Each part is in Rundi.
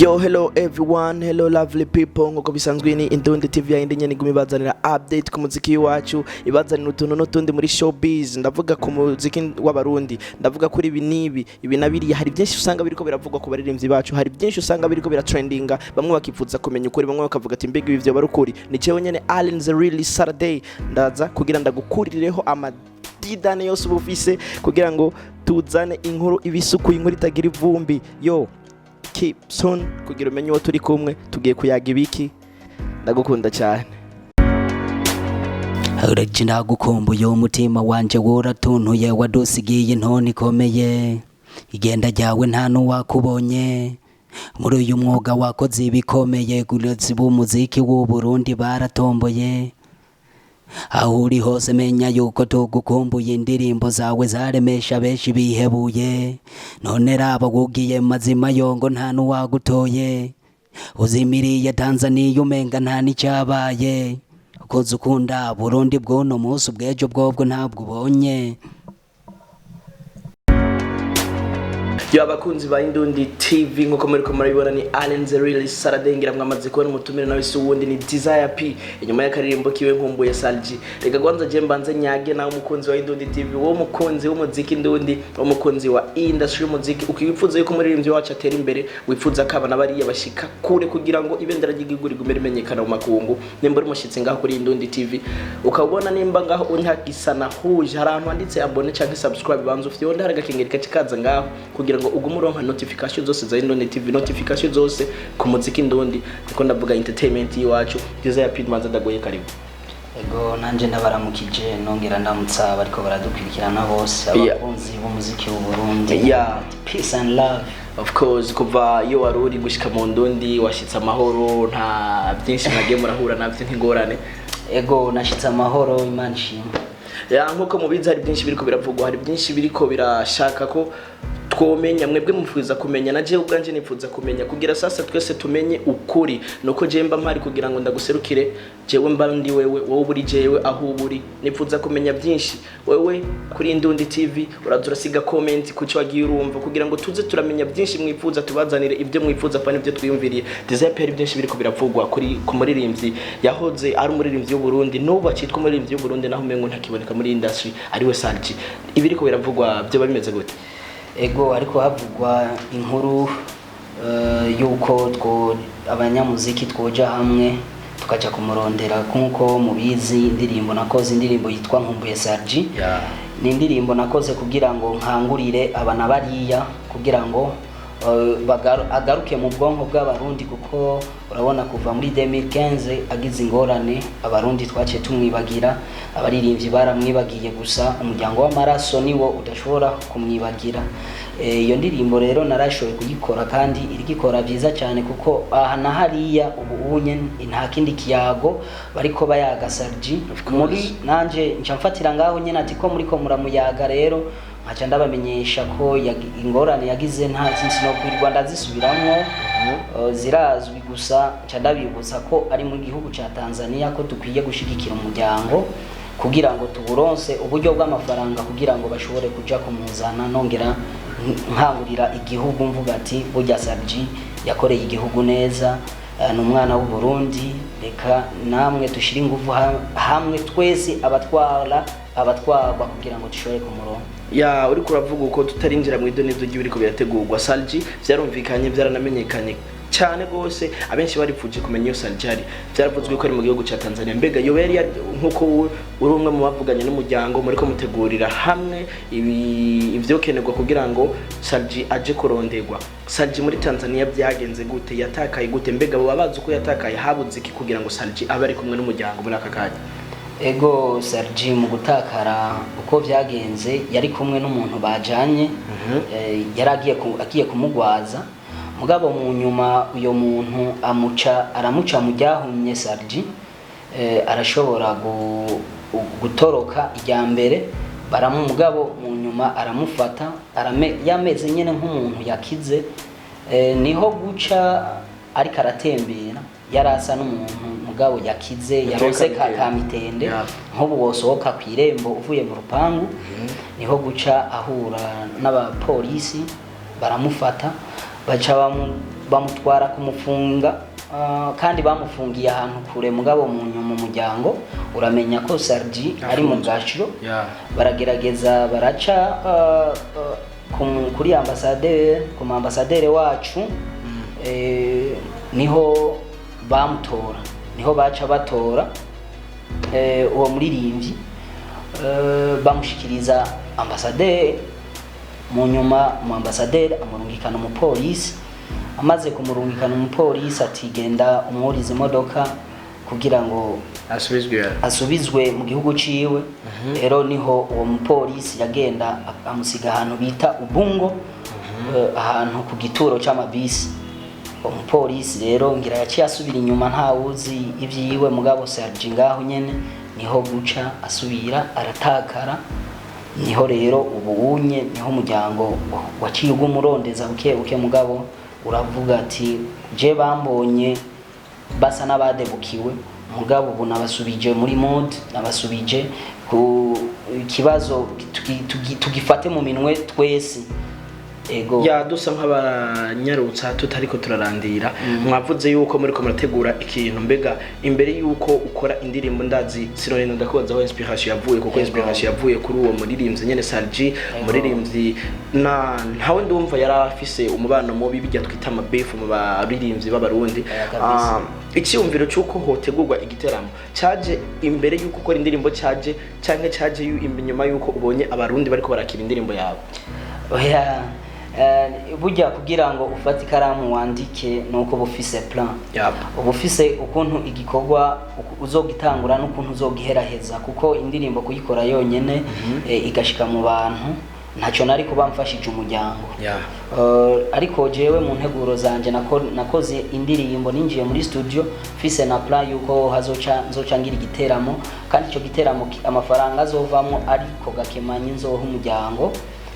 Yo, hello everyone, hello lovely people. Nkuko bisanzwe ni Indundi TV yindi nyene iguma ibazanira update ku muziki wacu, ibazanira utuntu n'utundi muri showbiz. Ndavuga ku muziki w'Abarundi, ndavuga kuri ibi n'ibi, ibi na biriya. Hari byinshi usanga biriko biravugwa ku baririmbyi bacu, hari byinshi usanga biriko biratrendinga, bamwe bakifuza kumenya ukuri, bamwe bakavuga ati: "Mbega ibi vyoba ari ukuri?" Ni jewe nyene Allen the Really Saturday, ndaza kugira ndagukurireho amadidane yose uba ufise kugira ngo tuzane inkuru ibisukuye, inkuru itagira ivumbi. Yo, keep soon kugira umenye uwo turi kumwe, tugiye kuyaga ibiki. Ndagukunda cyane. Uretse ndagukumbuye, umutima wanje wuratuntuye, wadusigiye intoni ikomeye. Igenda ryawe nta n'uwakubonye. Muri uyu mwuga wakoze ibikomeye, uretse b'umuziki w'u Burundi baratomboye. Aho uri hose menya yuko tugukumbuye. Indirimbo zawe zaremesha benshi bihebuye. None raba wugiye mazima yongo, nta n'uwagutoye. Uzimiriye Tanzaniya, umenga nta n'icyabaye. Ukoze ukunda Burundi bw'uno munsi, ubw'ejo bwobwo ntabwo ubonye. Yo, abakunzi ba Indundi TV, nkuko muri ko murabibona ni Allen the Real Saturday. Ngira mwamaze kubona umutumire, nawe si uwundi, ni Desire P, inyuma y'akaririmbo kiwe Nkumbuye Salji. Reka kwanza je mbanze nyage nawe umukunzi wa Indundi TV, wo mukunzi w'umuziki Indundi, wo mukunzi wa industry y'umuziki, ukiwifuza yuko umuririmbyi wacu atera imbere, wifuza ko abana bariya bashika kure kugira ngo ibendera ry'igihugu rigume rimenyekana mu makungu. Nimba uri umushyitsi ngaho kuri Indundi TV, ukabona nimba ngaho untagisana huje, hari ahantu handitse abonner cyangwa subscribe, banza ufite hari agakengeri kaci kaza ngaho kugira ngo ugume uronka notification zose za Indundi TV, notification zose ku muziki Indundi, niko ndavuga entertainment y'iwacu. Desire P, manza ndagoye, karibu. Ego, nanje ndabaramukije, nongera ndamutsa bariko baradukurikirana bose, abakunzi b'umuziki w'u Burundi. Peace and love. Of course, kuva iyo wari uri gushika mu Ndundi, washitse amahoro? Nta byinshi mwagiye murahura navyo nk'ingorane? Ego, nashitse amahoro, Imana ishimwe. Ya, nkuko mubizi hari byinshi biriko biravugwa, hari byinshi biriko birashaka ko twomenya, mwebwe mufuza kumenya, na jewe ubwanje nifuza kumenya, kugira sasa twese tumenye ukuri. Nuko jewe mba mpari kugira ngo ndaguserukire. Jewe mba ndi wewe, wowe uri jewe, aho uba uri nifuza kumenya byinshi. Wewe kuri Indundi TV uraza urasiga comment ku cyo wagiye urumva kugira ngo tuze turamenya byinshi mwifuza, tubazanire ibyo mwifuza pani ibyo twiyumviriye. Desire P, byinshi biriko biravugwa kuri ku muririmbyi yahoze ari umuririmbyi w'u Burundi, n'ubu acitwa umuririmbyi w'u Burundi, naho umengo ntakiboneka muri industry, ariwe Salji. Ibiriko biravugwa byo bimeze gute? Ego, ariko havugwa inkuru yuko two abanyamuziki twoja hamwe tukaja kumurondera. Nkuko mubizi, indirimbo nakoze, indirimbo yitwa Nkumbuye Sarji, ni indirimbo nakoze kugira ngo nkangurire aba na bariya kugira ngo agaruke mu bwonko bw'Abarundi, kuko urabona kuva muri 2015 agize ingorane, Abarundi twaciye tumwibagira, abaririmbyi baramwibagiye, gusa umuryango w'amaraso niwo udashobora kumwibagira. Iyo ndirimbo rero narashoboye kuyikora kandi irigikora byiza cyane, kuko aha na hariya ubu unye nta kindi kiyago bariko bayaga Sarji. Muri nanje nca mfatira ngaho nyene ati ko muriko muramuyaga, rero nkaca ndabamenyesha ko ingorane yagize nta sinokwirwa ndazisubiramwo, zirazwi. Gusa nca ndabibutsa ko ari mu gihugu ca Tanzania, ko dukwiye gushigikira umuryango kugira ngo tuburonse uburyo bw'amafaranga kugira ngo bashobore kuja kumuzana. Nongera nkangurira igihugu, mvuga ati burya Sarji yakoreye igihugu neza, ni umwana w'u Burundi. Reka namwe dushire ingufu hamwe twese, abatwara, abatwarwa, kugira ngo dushobore kumuronka. Ya, uriko uravuga uko, tutarinjira mu idonido ry'ibiriko birategurwa. Salji vyarumvikanye, vyaranamenyekanye cyane gose, abenshi baripfuje kumenya iyo Salji ari. Vyaravuzwe ko ari mu gihugu ca Tanzania. Mbega yoba yari nkuko uri umwe mu bavuganye n'umuryango, muriko mutegurira hamwe ibi ivyokenerwa kugira ngo Salji aje kuronderwa, Salji muri Tanzania byagenze gute? Yatakaye gute? Mbega baba bazi uko yatakaye? Habuze iki kugira ngo Salji abe ari kumwe n'umuryango muri aka kanya? Ego, Sergi mu gutakara uko vyagenze, yari kumwe n'umuntu bajanye, yari agiye kumugwaza, mugabo mu nyuma uyo muntu amuca aramuca mu ryahumye. Sergi arashobora gutoroka irya mbere, baramugabo mu nyuma aramufata, yameze nyene nk'umuntu yakize. Niho guca ariko aratembera, yari asa n'umuntu mugabo yakize, yaronse ka mitende. Nk'ubu wosohoka ku irembo uvuye mu rupangu, niho guca ahura n'abapolisi baramufata, baca bamu Bamutwara kumufunga, kandi bamufungiye ahantu kure, mugabo mu nyuma umuryango uramenya ko Sarji ari mu gashiro. Baragerageza baraca kuri ambasaderi, ku ambasaderi wacu, niho bamutora, niho baca batora uwo muririmbyi, bamushikiriza ambasaderi. Mu nyuma umu ambasaderi amurungikana umupolisi. Amaze kumurungikana umupolisi, ati: "Genda umwurize imodoka kugira ngo asubizwe asubizwe mu gihugu ciwe." Rero niho uwo mupolisi yagenda amusiga ahantu bita Ubungo, ahantu ku gituro c'amabisi. Uwo mupolisi rero ngira yaciye asubira inyuma, ntawuzi ivyiwe, mugabo Serge ngaho nyene niho guca asubira aratakara. Niho rero ubu unye niho umuryango waciye ugumurondeza buke buke, mugabo uravuga ati: "Je bambonye basa n'abadebukiwe, mugabo ubu nabasubije muri mood, nabasubije ku kibazo, tugifate mu minwe twese." Ego. Ya, dusa nk'abanyarutsa tutariko turarandira. Mwavuze yuko muriko murategura ikintu. Mbega imbere yuko ukora indirimbo, ndazi sinonino ndakubaza aho inspiration yavuye, kuko inspiration yavuye kuri uwo muririmbyi nyene Sarji, muririmbyi na ntawe ndumva yari afise umubano mubi, bijya twita amabefu mu baririmbyi b'Abarundi. Kabisa. Icyiyumviro cy'uko hotegurwa igiteramo cyaje imbere y'uko ukora indirimbo, cyaje canke cyaje inyuma y'uko ubonye Abarundi bariko barakira indirimbo yawe? Oya, burya kugira ngo ufate ikaramu wandike nuko uba ufise plan, uba ufise ukuntu igikorwa uzogitangura n'ukuntu uzogiheraheza, kuko indirimbo kuyikora yonyene, igashika mu bantu, ntacyo nari kuba mfashije umuryango. Ariko jewe mu nteguro zanje nakoze indirimbo, ninjiye muri studio mfise na plan yuko hazoca nzoca ngira igiteramo, kandi ico giteramo amafaranga azovamwo ariko gakemanyi nzoha umuryango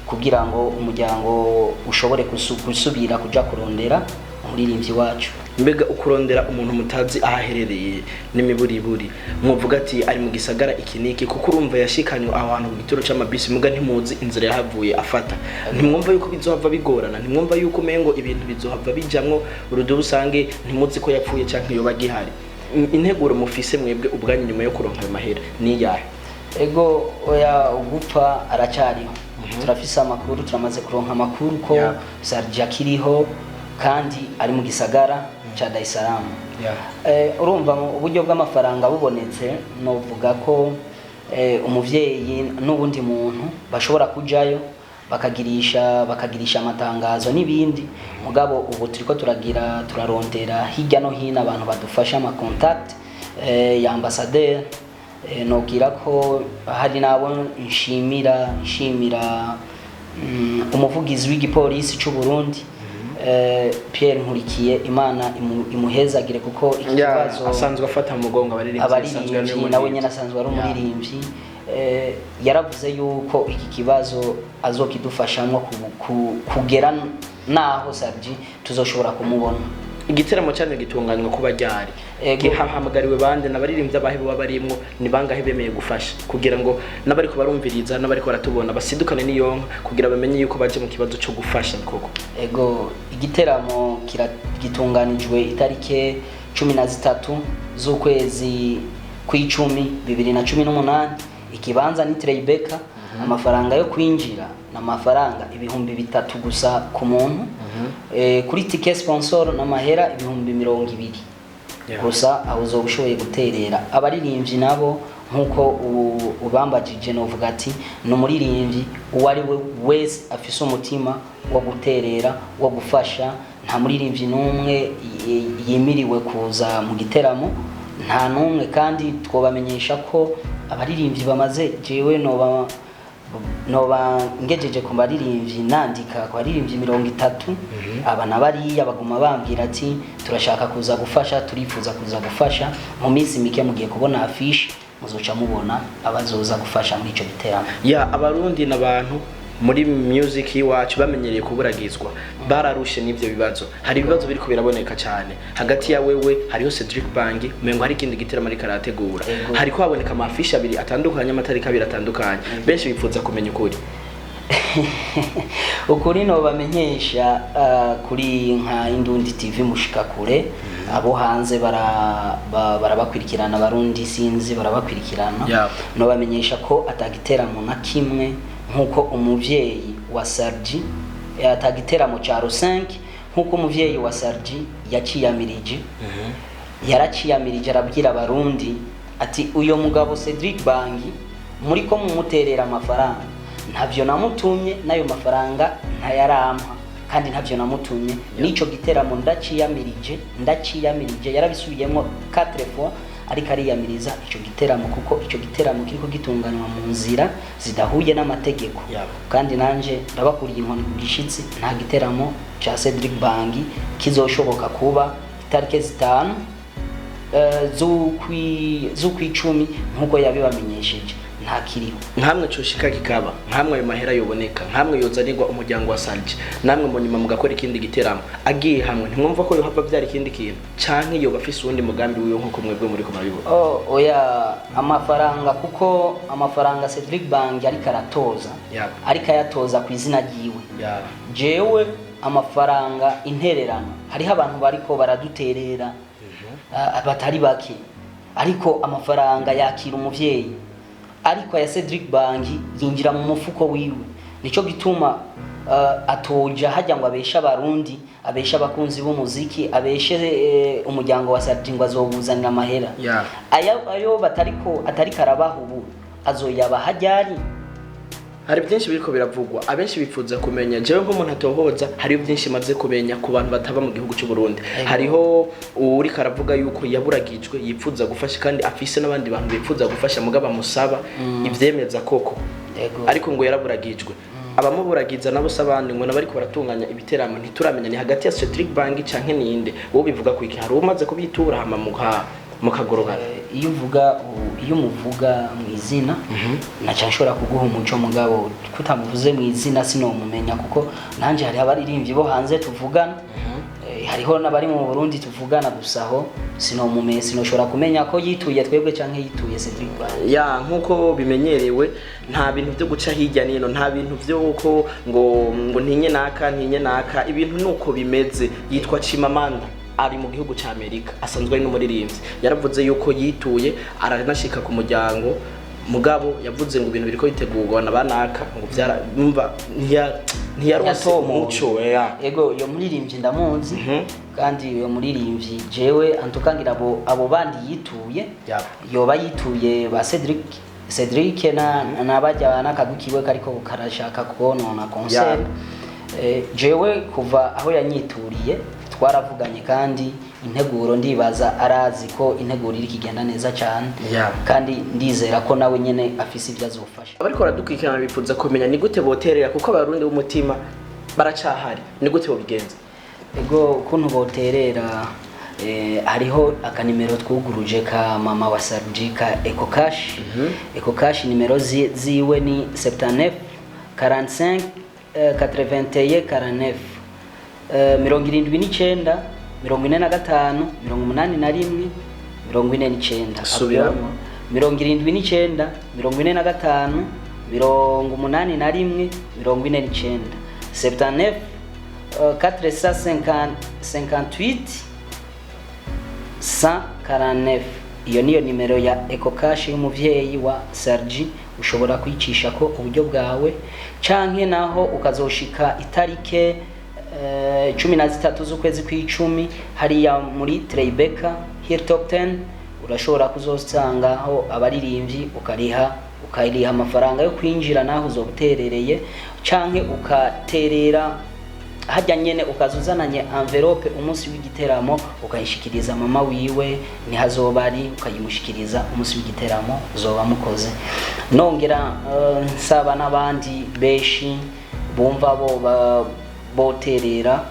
kugira ngo umuryango ushobore gusubira kuja kurondera umuririmbyi wacu. Mbega ukurondera umuntu mutazi aho aherereye n'imiburiburi, mwovuga ati ari mu gisagara iki n'iki, kuko urumva yashikanywe aho hantu ku gituro c'amabisi, muga ntimuzi inzira yahavuye afata, ntimwumva yuko bizohava bigorana? Ntimwumva yuko umengo ibintu bizohava bijamwo urudubu, usange ntimuzi ko yapfuye canke yoba agihari? Integuro mufise mwebwe ubwanyu nyuma yo kuronka ayo mahera ni iyahe? Ego, oya, ugupfa aracariho. Turafise amakuru, turamaze kuronka amakuru ko Sarji akiriho kandi ari mu gisagara ca Dar es Salaam. Urumva mu uburyo bw'amafaranga bubonetse, novuga ko umuvyeyi n'ubundi muntu bashobora kujayo bakagirisha amatangazo n'ibindi. Mugabo ubu turiko turagira, turarondera hirya no hino abantu badufasha ama contact ya ambassadeur. Nobwira ko hari nabo nshimira umuvugizi w'igipolisi c'u Burundi, Pierre Nkurikiye. Imana imuhezagire kuko iki kibazo Asanzwe afata mu mugongo abaririmbyi, asanzwe ari abaririmbyi, nawe nyene asanzwe ari umuririmbyi. Yaravuze yuko iki kibazo azokidufashamwo kugera naho Sarji tuzoshobora kumubona. Igiteramo cyanyu gitunganywa kuba ryari? Ego. Hahamagariwe bande n'abaririmbyi abahe baba barimwo? Ni bangahe bemeye gufasha kugira ngo n'abariko barumviriza n'abariko baratubona basidukane n'iyonka kugira bamenye yuko baje mu kibazo cyo gufasha koko? Ego, igiteramo gitunganijwe itarike 13 z'ukwezi kw'icumi 2018. Ikibanza ni Tribeca. Amafaranga yo kwinjira ni amafaranga 3000 gusa ku muntu. Kuri ticket sponsor n'amahera 20,000 gusa, aho uzoba ushoboye guterera. Abaririmbyi nabo, nk'uko ubambajije, novuga ati ni umuririmbyi uwo ari we wese afise umutima wo guterera, wo gufasha. Nta muririmbyi n'umwe yimiriwe kuza mu giteramo, nta n'umwe. Kandi twobamenyesha ko abaririmbyi bamaze, jewe noba ngejeje ku baririmbyi, nandika ku baririmbyi 30. Aba na bariya baguma bambwira ati: "Turashaka kuza gufasha, turifuza kuza gufasha." Mu minsi mike mugiye kubona affiche, muzoca mubona abazoza gufasha muri ico giteramo. Ya, Abarundi n'abantu muri music y'iwacu bamenyereye kuburagizwa, bararushe n'ivyo bibazo. Hari ibibazo biriko biraboneka cyane hagati ya wewe, hariho Cedric Bangi, umengo hari ikindi giteramo ariko arategura. Hariko haboneka amafisha abiri atandukanye, amatariki abiri atandukanye. Benshi bifuza kumenya ukuri. Ukuri nobamenyesha kuri nka Indundi TV mushika kure, abo hanze barabakurikirana, Abarundi sinzi barabakurikirana. Nobamenyesha ko atagiteramo na kimwe, nk'uko umuvyeyi wa Sarji atagiteramo ca Ro5, nk'uko umuvyeyi wa Sarji yaciyamirije, yaraciyamirije, arabwira Abarundi ati: "Uyo mugabo Cedric Bangi muri ko mumuterera amafaranga, ntavyo namutumye, n'ayo mafaranga ntayarampa, kandi ntavyo namutumye, n'ico giteramo ndaciyamirije, ndaciyamirije." Yarabisubiyemo 4 fois ariko ariyamiriza ico giteramo, kuko ico giteramo kiriko gitunganywa mu nzira zidahuye n'amategeko. Kandi nanje ndabakuriye inkoni ku gishitsi, nta giteramo ca Cedric Bangi kizoshoboka kuba itariki 5 z'ukwicumi nk'uko yabibamenyesheje, ntakiriho. Nkamwe coshika kikaba, nkamwe ayo mahera yoboneka, nkamwe yozanirwa umuryango wa Sarji, namwe mu nyuma mugakora ikindi giteramo agiye hamwe, ntimwumva ko yohava vyara ikindi kintu, canke yoba afise uwundi mugambi wiwe nkuko mwebwe muriko murabibona? Oh, oya, amafaranga, kuko amafaranga Cedric Bangi ariko aratoza, ariko ayatoza ku izina ryiwe. Jewe amafaranga, intererano, hariho abantu bariko baraduterera batari bake, ariko amafaranga yakira umuvyeyi, ariko aya Cedric Bangi yinjira mu mufuko wiwe. Nico gituma atoja hajya ngo abeshe Abarundi, abeshe abakunzi b'umuziki, abeshe umuryango wa Sarji ngo azobuzanira amahera. Ayo batariko atariko arabaha ubu azoyaba hajyari. Hari byinshi biriko biravugwa, abenshi bifuza kumenya. Jewe nk'umuntu atohoza, hariho byinshi maze kumenya ku bantu bataba mu gihugu cy'u Burundi. Hariho uwuriko aravuga yuko yaburagijwe, yipfuza gufasha, kandi afise n'abandi bantu bifuza gufasha, mugabo amusaba ivyemeza koko. Ariko ngo yaraburagijwe, abamuburagiza nabo se abandi ngo nabariko baratunganya ibiteramo. Ntituramenya ni hagati ya Cedric Bangi canke ninde. Wowe bivuga ku iki? Hari umaze kubitura hama muka mukagorogana? Iyo uvuga iyo umuvuga mu izina naca nshobora kuguha umuco, mugabo kutamuvuze mu izina sinomumenya, kuko nanje hari abaririmbyi bo hanze tuvugana, hariho n'abari mu Burundi tuvugana, gusa aho sinomumenye, sinoshobora kumenya ko yituye twebwe canke yituye Cedric Bangi. Ya, nkuko bimenyerewe, nta bintu byo guca hirya nino, nta bintu byo ko ngo ntinye naka, ntinye naka. Ibintu nuko bimeze. Yitwa Chimamanda, ari mu gihugu ca Amerika, asanzwe ari n'umuririmbyi. Yaravuze yuko yituye, aranashika ku muryango, mugabo yavuze ngo ibintu biriko bitegurwa na banaka, ngo vyara umva ntiyaronse Yatomoye. umuco ya. Ego, uyo muririmbyi ndamuzi. Kandi uyo muririmbyi jewe antukangira abo bandi yituye, yoba yituye ba Cedric na nabajya n'akagwi kiwe kariko karashaka konona concert. Jewe kuva aho yanyituriye twaravuganye, kandi integuro ndibaza arazi ko integuro iri kigenda neza cyane. Kandi ndizera ko nawe nyene afise ibyo azofasha. Abariko baradukurikirana bifuza kumenya ni gute boterera, kuko Abarundi b'umutima baracahari. Ni gute bobigenza? Ego, ukuntu boterera, hariho akanimero twuguruje ka mama wa Sarji ka EcoCash. EcoCash, nimero ziwe ni 79 45 81 49, 79 45 81 49. Subiramo. 79 45 81 49, 79 458 149. Iyo niyo nimero ya EcoCash y'umuvyeyi wa Sarji. Ushobora kwicisha ko uburyo bwawe, canke naho ukazoshika itarike 13 z'ukwezi kw'icumi hariya muri Tribeca Hilltop 10, urashobora kuzosangaho abaririmbyi, ukariha amafaranga yo kwinjira, naho uzobuterereye, canke ukaterera hajya nyene, ukaza uzananye envelope umunsi w'igiteramo, ukayishikiriza mama wiwe, nihazoba ari, ukayimushikiriza umunsi w'igiteramo, uzoba mukoze. Nongera nsaba n'abandi benshi bumva bo boterera,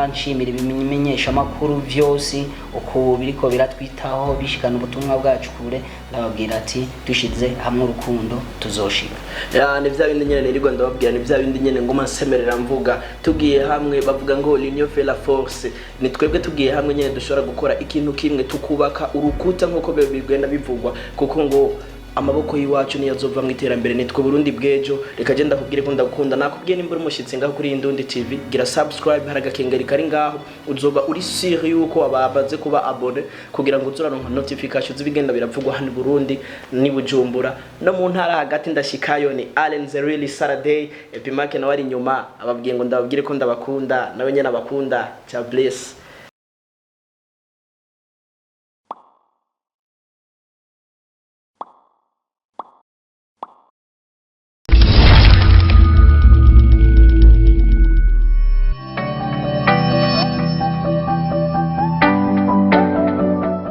nshimira ibimenyeshamakuru vyose uko biriko biratwitaho, bishikana ubutumwa bwacu kure. Ndababwira ati dushize hamwe urukundo tuzoshika. Ya, ni vya bindi nyene nirirwa ndababwira, ni vya bindi nyene nguma nsemerera mvuga: tugiye hamwe, bavuga ngo l'union fait la force. Ni twebwe tugiye hamwe nyene dushobora gukora ikintu kimwe, tukubaka urukuta nkuko bigenda bivugwa, kuko ngo Amaboko y'iwacu niyo azova mu iterambere, nitwe Burundi bw'ejo. Reka je ndakubwire ko ndagukunda. Nakubwiye, nimba uri umushyitsi ngaho kuri Indundi TV, gira subscribe, hari agakengeri kari ngaho, uzoba uri sûr yuko wabamaze kuba abonné, kugira ngo uzuraronka notification z'ibigenda biravugwa hano i Burundi ni Bujumbura no mu ntara hagati. Ndashikayo. Ni Allen Zerili Saturday, Epimake nawe ari inyuma, ababwiye ngo ndababwire ko ndabakunda, nawe nyene abakunda. Cha bless.